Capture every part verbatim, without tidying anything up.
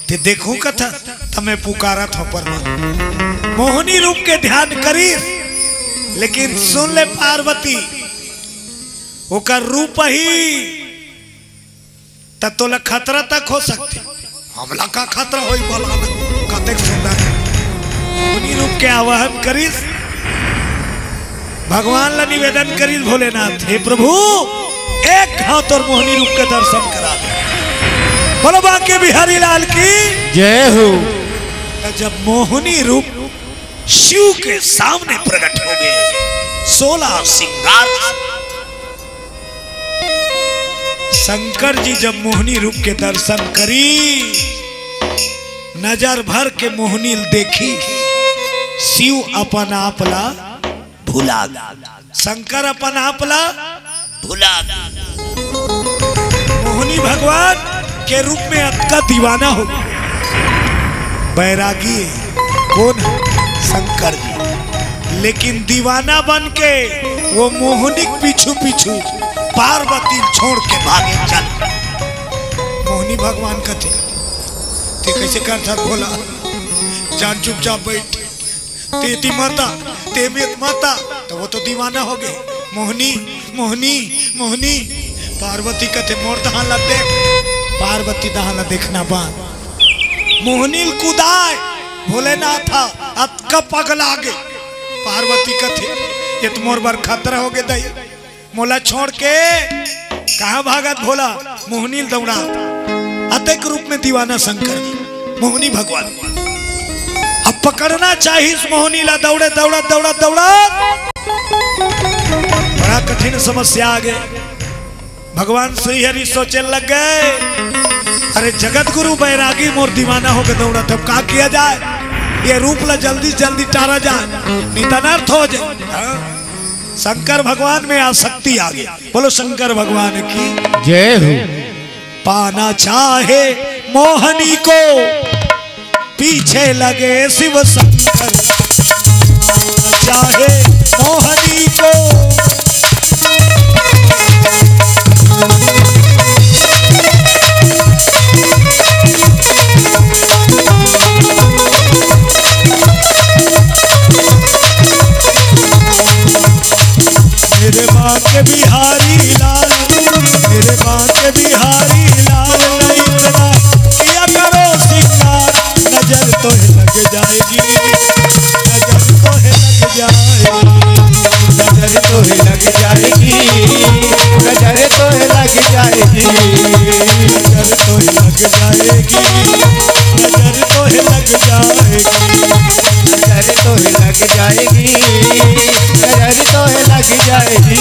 ते देखहूं कथा, त मैं पुकारत हंव परमात्मा। मोहनी रूप के ध्यान करिस, लेकिन सुन ले पार्वती, ओकर रूप ही त तोला खतरा तक हो सकथे। हमला का खतरा होई, बोला ना, कतेक सुंदर है। मोहनी रूप के आवाहन करिस, भगवान ला निवेदन करिस भोलेनाथ, "हे प्रभु, एक घाव तोर मोहनी रूप के दर्शन करा दे।" बोलो बांके बिहारी लाल की जय हो। त जब मोहनी रूप शिव के सामने प्रकट हो गए, सोलह सिंगार शंकर जी जब मोहनी रूप के दर्शन करी, नजर भर के मोहनी ल देखी, शिव अपन आप ला भुला गे, शंकर अपन आप ला भुला गे। मोहनी भगवान के रूप में अतका दीवाना हो गए। बैरागी कोन है? शंकर जी। लेकिन दीवाना बन के वो मोहनी के पीछू पीछू पार्वती छोड़ के भागे चल। मोहनी भगवान कथे, "ते कैसे करथस भोला? जान चुपचाप बैठ। ते एती मता, ते मेत मता।" तो वो तो दीवाना हो गए। "मोहनी, मोहनी, मोहनी।" पार्वती कथे, "मोर दहान ला देख।" पार्वती दहान ला देखना बंद। मोहनी ल कुदाय, भोलेनाथ ह अतका पगला गे। पार्वती कथे, "ये तो मोर बर खतरा हो गे दई, मोला छोड़ के कहाँ भागत भोला?" मोहनी ल दौड़ा, अतेक रूप में दीवाना शंकर, मोहनी भगवान। अब पकड़ना चाहिस मोहनी ला, दौड़े, दौड़त, दौड़त, दौड़त, बड़ा कठिन समस्या आ गए। भगवान श्री हरि सोचे लग गए, "अरे जगत गुरु बैरागी मोर दीवाना होके दौड़त, अब का किया जाए? ये रूप ला जल्दी से जल्दी टारा जाए, नहीं तो अनर्थ हो जाए।" हाँ? शंकर भगवान में आसक्ति आ गई। बोलो शंकर भगवान की जय हो। पाना चाहे मोहनी को, पीछे लगे शिव शंकर। पाना चाहे मोहनी को, मेरे बांके बिहारी लाल, मेरे बांके बिहारी लाल, नहीं इतना किया करो सिंगार, नजर तो लग जाएगी, नजर तो लग जाएगी, नजर तो लग जाएगी, नजर तो लग जाएगी, नजर तो लग जाएगी, नजर तो लग जाएगी, नजर तो लग जाएगी, नजर तो लग जाएगी।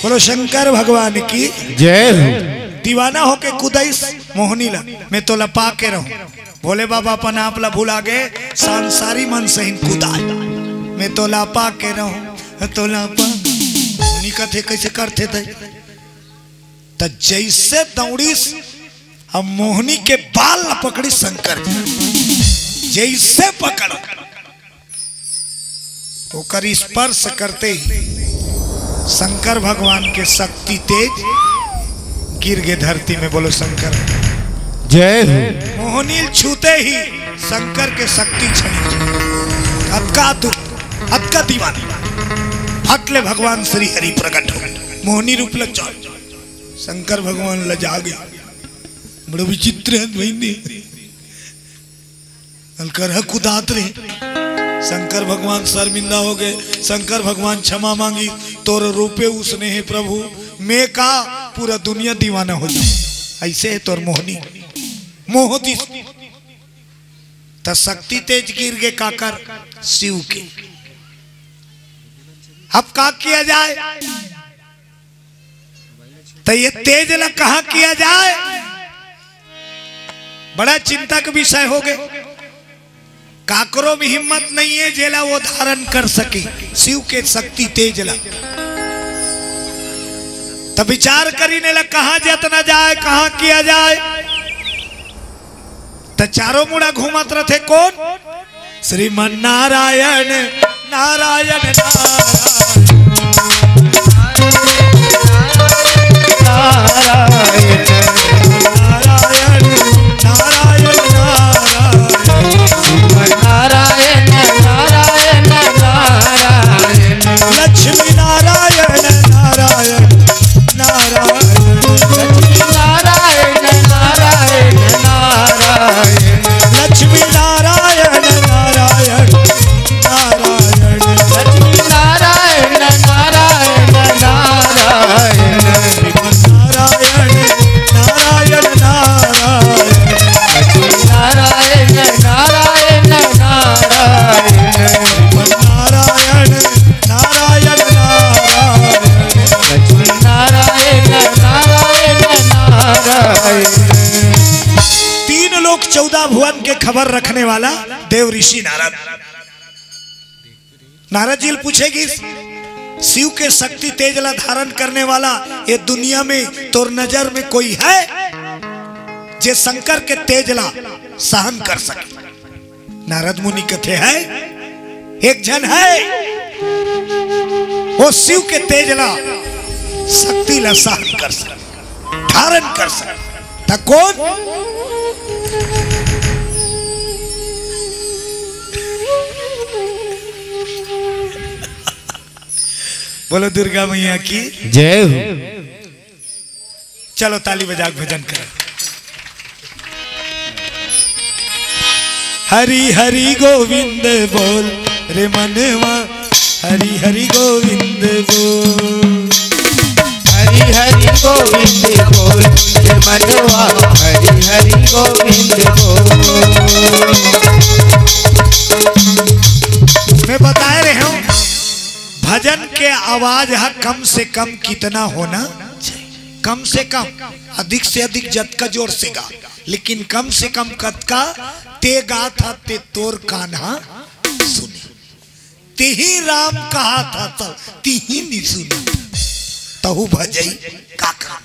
बोलो शंकर भगवान की जय हो। दीवाना होके कुदाइस मोहनी ला, मैं तोला पा के रहूं। भोले बाबा अपन आप ला भुला गे, सांसारी मन सहिन कुदाय। मैं तोला पा के रहूं, तोला पा। मोहनी कथे, "कैसे करथे तय?" त जैसे दौड़िस, अब मोहनी के बाल ला पकड़िस शंकर जी। जैसे पकड़, ओकर स्पर्श करते ही शंकर भगवान के शक्ति तेज गिर गे धरती में। बोलो शंकर जय हो। मोहनी छूते ही शंकर के शक्ति छनी। अतका तू, अतका दीवाना। फट ले भगवान श्री हरि प्रकट हो गए। मोहनी रूप लग जाओ। शंकर भगवान लजा गए। बड़ा विचित्र है भाई ने। अलकरहा कुदात रहे। शंकर भगवान शर्मिंदा हो गए। शंकर भगवान क्षमा मांगी, "तोर रूपे उसने है प्रभु, मैं का पूरा दुनिया दीवाना हो जाए, ऐसे है तोर मोहनी।" मोह दिस। त शक्ति तेज गिर गे काकर? शिव के। अब का किया जाए? त ये तेज ला कहाँ किया जाए? बड़ा चिंता के विषय हो गे। काकरो में हिम्मत नहीं है जेला वो धारण कर सके शिव के शक्ति तेज ला। त विचार करिन एला कहाँ जतना जाए, कहाँ किया जाए। त चारों मुड़ा घूमत रथे कोन? श्रीमन नारायण, नारायण, नारायण। नारायण, नारायण, नारायण, नारायण। नारायण, नारायण, नारायण। लक्ष्मी नारायण, नारायण, नारायण। लक्ष्मी नारायण, नारायण, नारायण। लक्ष्मी नारायण, नारायण, नारायण। लक्ष्मी नारायण, नारायण, नारायण। नारायण, नारायण, नारायण। लक्ष्मी नारायण, नारायण, नारायण। नारायण, नारायण, नारायण। लक्ष्मी नारायण, नारायण, नारायण। तीन लोक चौदह भुवन के खबर रखने वाला देव ऋषि नारद। नारद जी ल पूछे गिस, शिव के शक्ति तेज ला धारण करने वाला ये दुनिया में तोर नजर में कोई है जे शंकर के तेज ला सहन कर सके? नारद मुनि कथे, है, एक झन है, वो शिव के तेज ला, शक्ति ला सहन कर सके, धारण कर सके। त कोन? बोलो दुर्गा मैया की। जय हो। चलो ताली बजा के भजन करो। हरि हरि गोविंद बोल रे मनवा, हरि हरि गोविंद बोल। हरि हरि गोविंद बोल रे मनवा, हरि हरि गोविंद बोल। मैं बताए रहे हूँ, भजन के आवाज ह कम से कम कितना होना चाहिए? कम से कम, अधिक से अधिक जतका जोर से गा, लेकिन कम से कम कतका ते गात ह ते तोर कान ह सुने। तेही राम कहा था तो तेही नहीं सुना, तहु भजई का काम।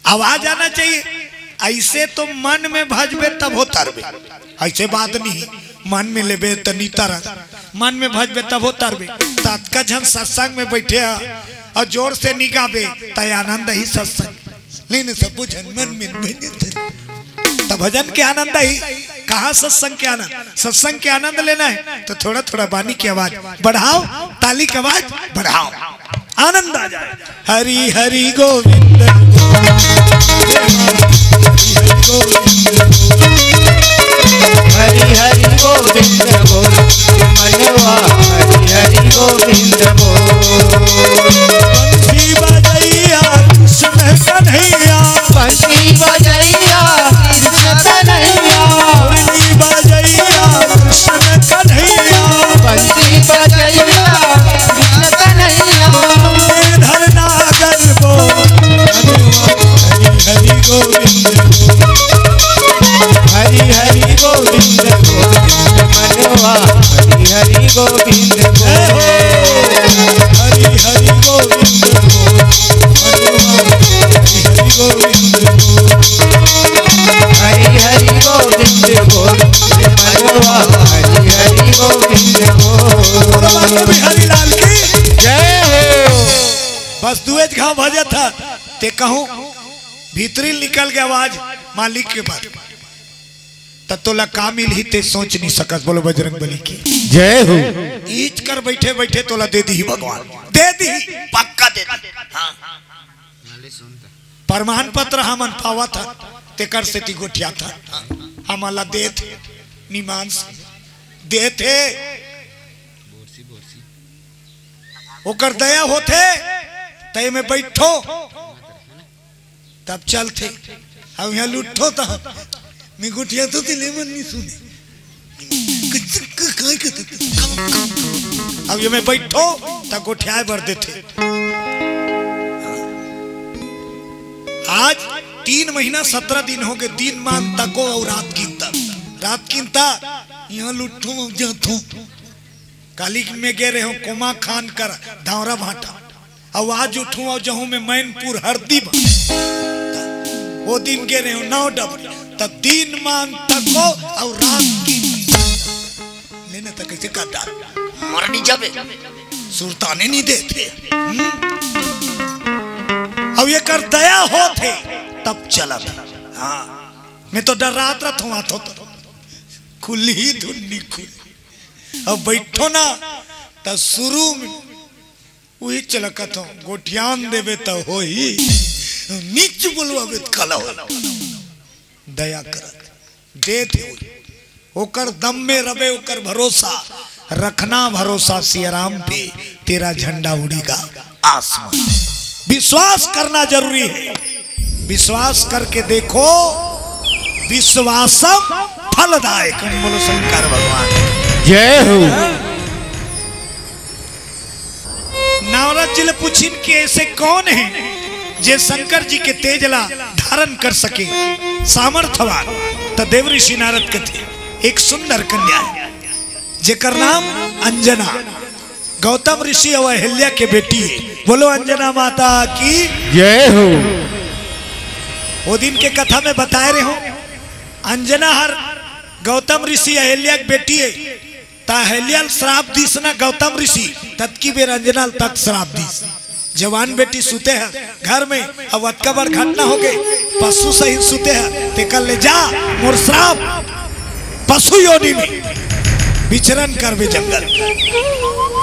आवाज आना चाहिए। ऐसे तो मन में भजबे तब हो तरबे, ऐसे बात नहीं। मन में लेबे त नी तरस, मन में भजबे तब हो तरबे। ततका झन सत्संग में बैठे ह और जोर से नी गाबे त आनंद ही सत्संग। लेने सब बुझन मन में भजन थे। त भजन के आनंद ही कहाँ सत्संग के आनंद? सत्संग के आनंद लेना है तो थोड़ा थोड़ा बानी की आवाज बढ़ाओ, ताली की आवाज बढ़ाओ, आनंद आ जाए। हरि हरि गोविंद। हरि हरि गोविंद बोल मनवा, हरि हरि गोविंद बोल। बंसी बजैया कृष्ण कन्हैया। बंसी बजैया कृष्ण कन्हैया। मुरली बजैया कृष्ण कन्हैया। बंसी बजैया कृष्ण कन्हैया। धरना गर्भो हरि हरि गोविंद। हरि हरि गोविंद गोविंद मनवा, हरि हरि गोविंद गोविंद। हरि हरि गोविंद गोविंद मनवा, हरि हरि गोविंद गोविंद। हरि हरि गोविंद गोविंद मनवा, हरि हरि गोविंद गोविंद। बिहारी लाल की जय हो। बस दुए घाव भजत ह, ते कहूँ भीतरी निकल गया आवाज मालिक के बारे। त तोला का मिलही ते सोच नहीं सकस। बोलो बजरंग बली की जय हो। ईच कर बैठे बैठे तोला दे दी भगवान, दे दी, पक्का दे दी। हाँ, प्रमाण पत्र हमन पावत ह, तेकर सेती गोठियात ह। हमन ला देत हे, निमान से देत हे। ओकर दया होथे, तय में बैठो, तब चलथे। अब यहाँ लुट्ठो त मैं गोठियाथों तेला मन नहीं सुने। कच्च-, क-, काय कहते थे? अब ये मैं बैठो, त गोठियाए बर देथे। आज तीन महीना सत्रह दिन होगे, दिन मान तको अउ रात किंता, रात किंता, इहाँ ले उठो अउ जाथो। काली मैं गे रहेंव कोमा खान कर धावरा भाटा, अउ आज उठो अउ जहूँ मैं मैनपुर हरदी बा। ओ दिन गे रहेंव नौ डबरी, त दिन मान तको अउ रात की लेने तक कैसे कर डाल। मरनी जाबे। सुरताने नहीं देथे। हम्म? अउ एकर दया होथे, तब चलत। हाँ। मैं तो डर्रात रथों, आथों तो खुली धुन नहीं खुली। अब बैठो ना, त शुरू में उही चलकत हो, गोठियान देबे त होही, नीच बोलवाबे त कला हो। दया करत देथे होही। ओकर दम में रबे, ओकर भरोसा रखना, भरोसा सियाराम पे, तेरा झंडा उड़ेगा आसमान। विश्वास करना जरूरी है। विश्वास करके देखो, विश्वासम फलदायक। बोलो शंकर भगवान। जय हो। नारद जी ले पूछिन कि ऐसे कौन है जे शंकर जी के तेज ला धारण कर सके, सामर्थवान? त देव ऋषि नारद कथे, एक सुंदर कन्या है, जेकर नाम अंजना, गौतम ऋषि अउ अहिल्या के बेटी है। बोलो अंजना माता की। जय हो। ओ दिन के कथा में बताए रहेंव, अंजना हर गौतम ऋषि अहिल्या के बेटी है, त अहिल्या ल श्राप दिस ना गौतम ऋषि, ततकी बेर अंजना ल तक श्राप दिस। जवान बेटी सुते हे घर में, अब अतका बड़ घटना होगे, पशु सहित सुते हे, तेकर ले जा, मोर श्राप, पशु योनि में विचरण करबे जंगल।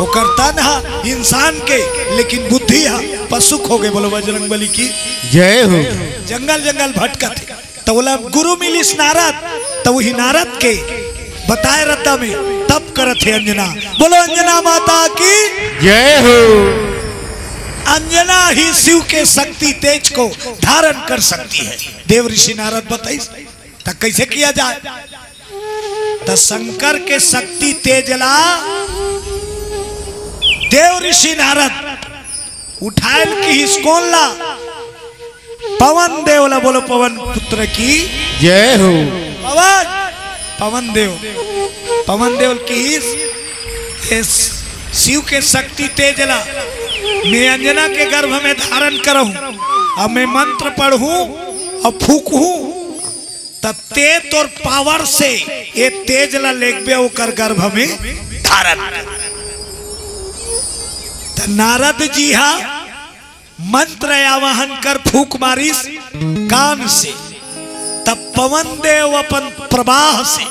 ओकर तन ह इंसान के, लेकिन बुद्धि ह पशु खोगे। बोलो बजरंग बली की। जय हो। जंगल जंगल भटकत हे, त ओला गुरु मिलिस नारद, त उही नारद के बताए रद्दा में तप करत हे अंजना। बोलो अंजना माता की। जय हो। अंजना ही शिव के शक्ति तेज को धारण कर सकती है। देव ऋषि नारद बताइस, त कैसे किया जाए? त शंकर के शक्ति तेज ला देव ऋषि नारद उठायल किहिस कोन ला? पवन देव ला। बोलो पवन पुत्र की। जय हो। पवन, पवन देव, पवन देव ल किहिस, ए शिव के शक्ति तेज ला मैं अंजना के गर्भ में धारण करहूं, अब मैं मंत्र पढ़हूं अउ फूकहूं, त तें तोर पावर से ए तेज ला लेगबे ओकर गर्भ में धारण कर। त नारद जी हा मंत्र आवाहन कर फूंक मारिस कान से, तब पवन देव अपन प्रवाह से,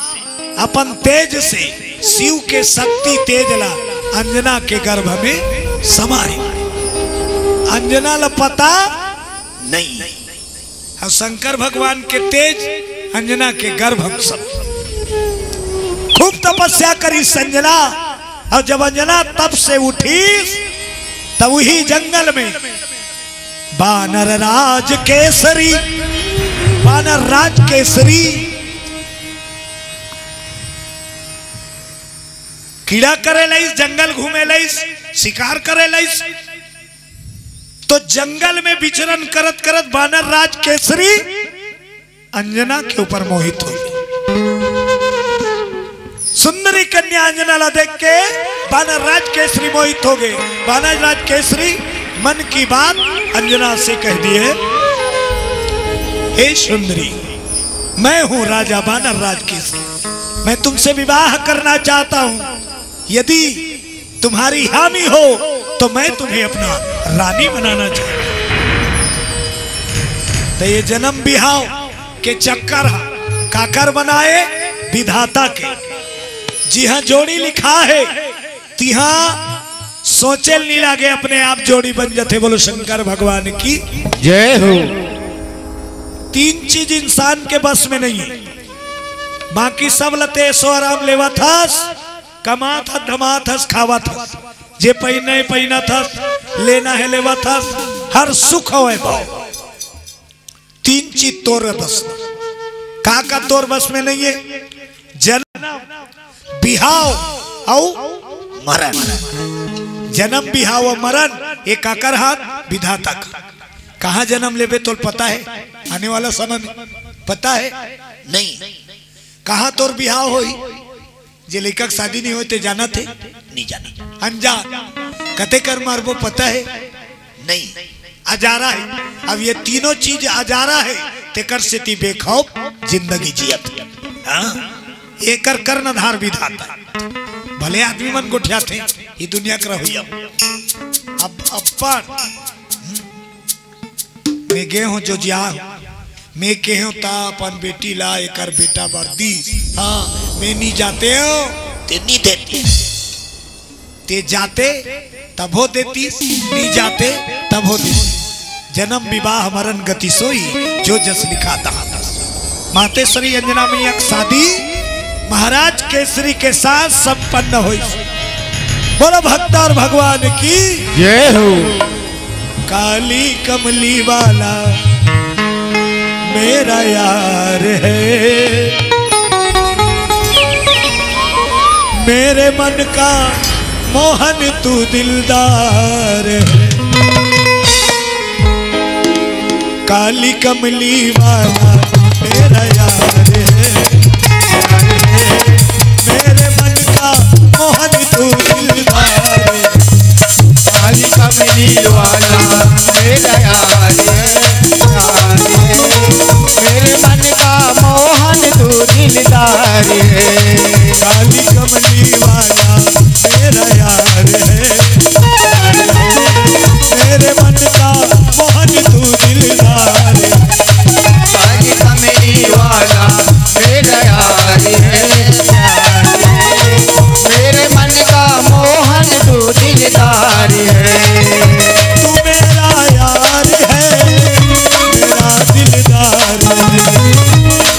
अपन तेज से शिव के शक्ति तेज ला अंजना के गर्भ में समाए। अंजना ला पता नहीं। अउ शंकर भगवान के तेज अंजना के गर्भ में समा। खूब तपस्या करिस अंजना, अउ जब अंजना तप से उठिस, तब उही जंगल में बानर राज केसरी, बानर राज केसरी कीड़ा करे लइस, जंगल घूमे लइस, शिकार करे लइस। तो जंगल में विचरण करत करत बानर राज केसरी अंजना के ऊपर मोहित होगे। सुंदरी कन्या अंजना ला देख के बानर राज केसरी मोहित होगे। बानर राज केसरी मन की बात अंजना से कह दिए, हे सुंदरी, मैं हूं राजा बानर राज केसरी, मैं तुमसे विवाह करना चाहता हूं। यदि तुम्हारी हामी हो तो मैं तुम्हें अपना रानी बनाना चाहता हूं। त ये जनम बिहाव के चक्कर ह काकर बनाए? विधाता के। जिहां जोड़ी लिखा हे, तिहां सोचे ल नी लागे, अपने आप जोड़ी बन जथे। बोलो शंकर भगवान की। जय हो। तीन चीज इंसान के बस में नहीं हे, बाकी सब ल ते ऐसो आराम लेवत हस, कमात हस, धमात हस, खावत हस, जे पहिने पहिनत हस, लेना हे लेवत हस, हर सुख होय भाव। तीन चीज तोर बस। का का तोर बस में नहीं है? जन्म, बिहाव अउ मरण। जन्म, बिहाव अउ मरण, ये काकर हाथ? विधाता का। कहाँ जन्म लेबे, तोल पता है? आने वाला समय में पता है? नहीं। कहाँ तोर बिहाव होही? जे लइका के शादी नहीं होय, ते जानत हे? नहीं जाना। अनजान। कते कर मारबो, पता है? नहीं। अजारा है। अब ये तीनों चीज अजारा है, तेकर सेती बेखौफ जिंदगी जियत। हाँ? एकर कर्णधार विधाता। भले आदमी मन गोठियाथे, ये दुनिया के रहुइया। अब अब्बड़ मैं गे हों जोजियार, मैं कहे हों ता अपन बेटी ला एकर बेटा बर दी। हाँ, मैं नी जाते हों। ते नी देती। ते जाते तभो देतीस, नी जाते तभो देतीस। जन्म विवाह मरण गति सोई, जो जस लिखा तहाँ तस। मातेश्वरी अंजना मैया के शादी महाराज केसरी के साथ संपन्न होइस। बोलो भक्ता और भगवान की जय हो। काली कमली वाला मेरा यार है, मेरे मन का मोहन तू दिलदार है। काली कमली वाला मेरा यार है, मेरे मन का मोहन तू दिलदार है। काली कमली वाला मेरा यार है, यार है। मेरे मन का मोहन तू दिलदार है। काली कमली वाला मेरा यार है, मेरे मन का मोहन तू दिलदार है। काली कमली वाला मेरा यार है, यार है। मेरे मन का मोहन तू दिलदार है। तू मेरा यार है, मेरा दिलदार है।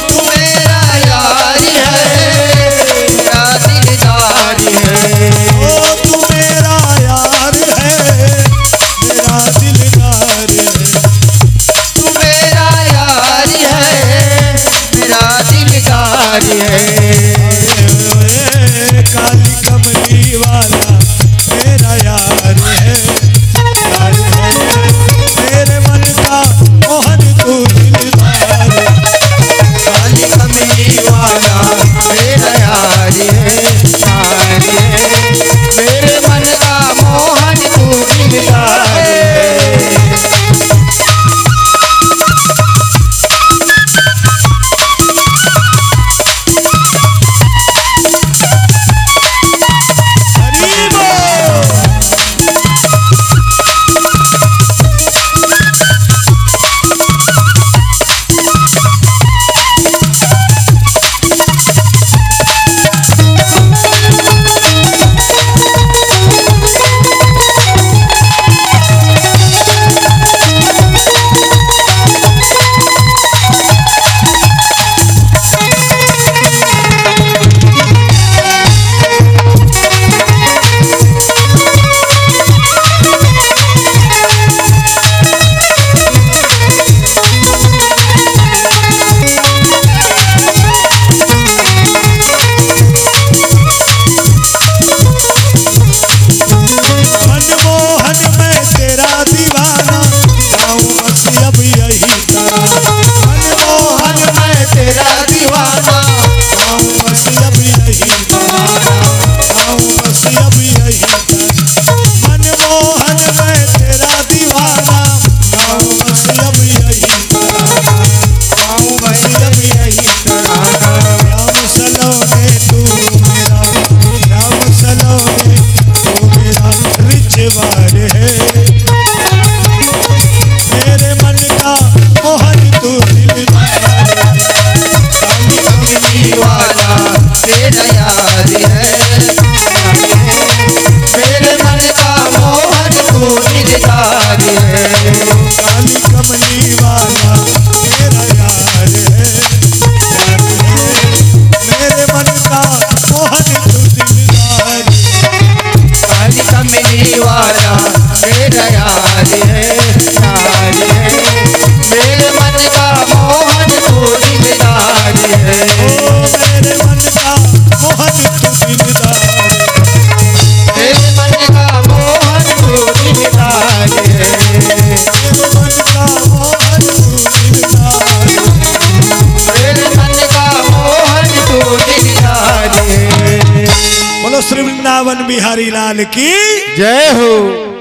तू मेरा यार है, श्री वृंदावन बिहारी लाल की जय हो।